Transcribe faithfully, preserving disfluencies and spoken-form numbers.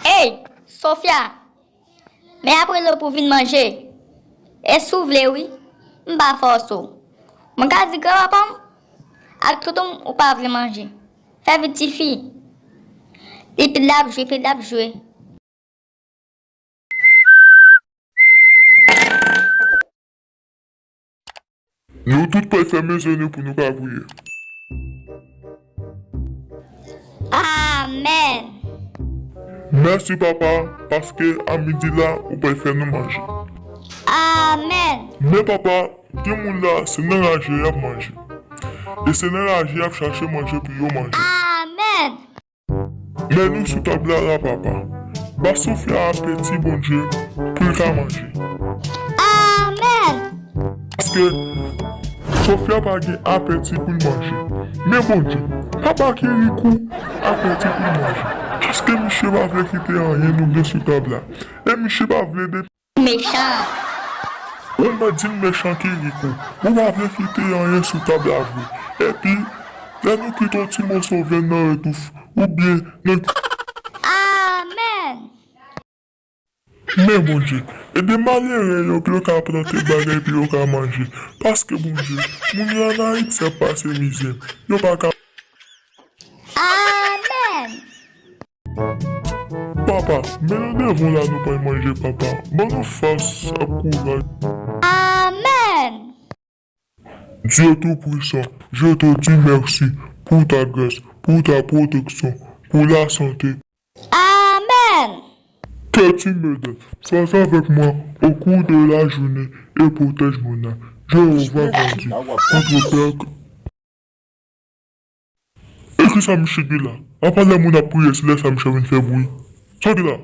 Ey, Sofia! Men ap rele w pou vin manje. E si w vle wi, m pa fòse w. Mwen ka di granpapa m ak tonton m ou pa vle manje. Fè vit tifi. Li pil l ap jwe, pil l ap jwe. Nou tout pral fèmen zye nou pou nou ka priye. Amèn. Mèsi, Papa, paske a midi la, ou pral fè nou manje. Amèn. Men, Papa, gen moun la, se nan raje y ap manje. E se nan raje y ap chache manje pou yo manje. Amèn. Men nou sou tab la, la, Papa. Ba Sofia apeti, Bondye, pou l ka manje. Amèn. Paske Sofia pa gen apeti pou l manje. Men Bondye, pa ba Kirikou apeti pou l manje. Paske misye pa vle kite anyen nou gen sou tab la. E misye pa vle de Mechan. Ou mèt di m mechan Kirikou. Ou pa vle kite anyen sou tab la vre. Epi, lè nou kite yon ti moso vyann nan retouf, oubyen nan Amèn. Men Bondye, ede malere yo pou yo ka plante bagay pou yo ka manje. Paske Bondye, moun yo ann Ayiti ap pase mizè. Yo pa ka Amèn. Papa, men nou devan w la nou pral manje, Papa. Ban nou fòs ak kouraj. Amèn. Dieu Tout-Puissant, je te dis merci pour ta grâce, pour ta protection, pour la santé. Amèn. Que tu me donnes, sois avec moi au cours de la journée et protège mon âme. Jéhovah grandit entre père. E kisa misye gen la? Apa lè moun ap priye, se lè sa misye vin fè bri. Sa w gen la?